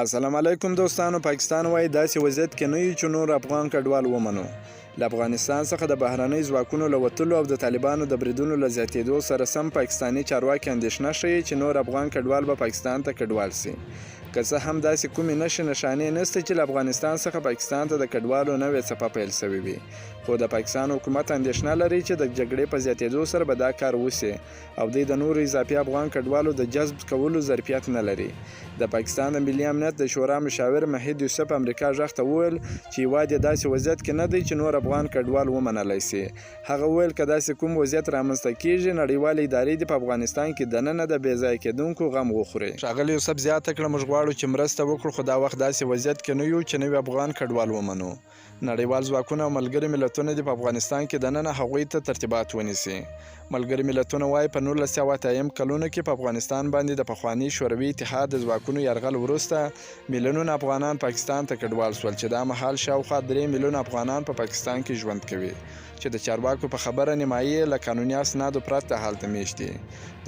السلام علیکم دوستانو، پاکستان وايي داسې وضعیت کې نه یو چې نور افغان کډوال ومنو. له افغانستان څخه د بهرنیو ځواکونو له وتلو او د طالبانو د بریدونو له زیاتېدو سره سم پاکستاني چارواکي اندېښنه ښيي چې نور افغان کډوال به پاکستان ته کډوال شي. که څه هم داسې کومې نښې نښانې نشته چې له افغانستان څخه پاکستان ته د کډوالو نوې څپه پیل شوې وي، خو د پاکستان حکومت اندېښنه لري چې د جګړې په زیاتېدو سره به دا کار وشي او دوی د نورو اضافي افغان کډوالو د جذب کولو ظرفیت نه لري. د پاکستان د ملي امنیت د شورا مشاور محید یوسف امریکا غږ ته وویل چې هیواد یې داسې وضعیت کې نه دی چې نور افغان کډوال ومنلی شي. هغه وویل که داسې کوم وضعیت رامنځته کیږي، نړیوالې ادارې دې په افغانستان کې دننه د بې ځایه کیدونکو غم وخوري. ښاغلي یوسف زیاته کړه، موږ غواړو چې مرسته وکړو، خو دا وخت داسې وضعیت کې نه یو چې نوي افغان کډوال ومنو. نړیوال ځواکونه او ملګري ملتونه دې په افغانستان کې دننه هغوی ته ترتیبات ونیسي. ملګري ملتونه وايي په 1980 کلونو کې په افغانستان باندې د پخواني شوروي اتحاد د ځواکونو یرغل وروسته میلیونونه افغانان پاکستان ته کډوال شول چې دا مهال شاوخوا 3 میلیونه افغانان په پاکستان کې ژوند کوي چې د چارواکو په خبره نیمايي یې له قانوني اسنادو پرته هلته میشت دي.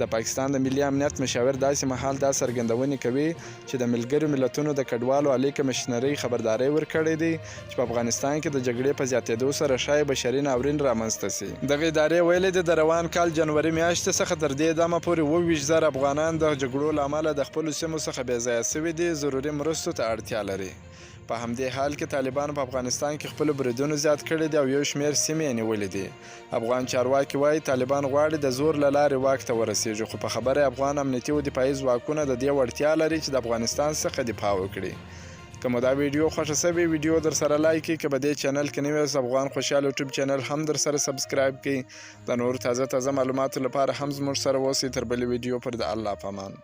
د پاکستان د ملي امنیت مشاور داسې مهال دا څرګندونې کوي چې د ملګرو ملتونو د کډوالو عالي کمشنرۍ خبرداری ورکړی دی چې په افغانستان کې د جګړې په زیاتېدو سره ښايي بشري ناورین رامنځته شي. دغې ادارې ویلي دي، د روان کال جنوري میاشتې څخه تر دې دمه پورې 27 زره افغانان د جګړو له امله د خپلو سیمو څخه بې ځایه شوي دي، ضروري مرستو ته اړتیا لري. په همدې حال کې طالبانو په افغانستان کې خپلو بریدونو زیات کړي دي او یو شمېر سیمې یې نیولې دي. افغان چارواکي وايي، طالبان غواړي د زور له لارې واک ته ورسېږي، خو په خبره یې افغان امنیتي او دفاعي ځواکونه د دې وړتیا لري چې د افغانستان څخه دفاع وکړي. که مو دا ویډیو خوښه شوې، ویډیو درسره لایک کړئ، که په دې چینل کې نوي یاست افغان خوشحال یوټیوب چینل هم درسره سبسکرایب کړئ. د نورو تازه تازه معلوماتو لپاره هم زموږ سره اوسئ. تر بلې ویډیو پر د الله په امان.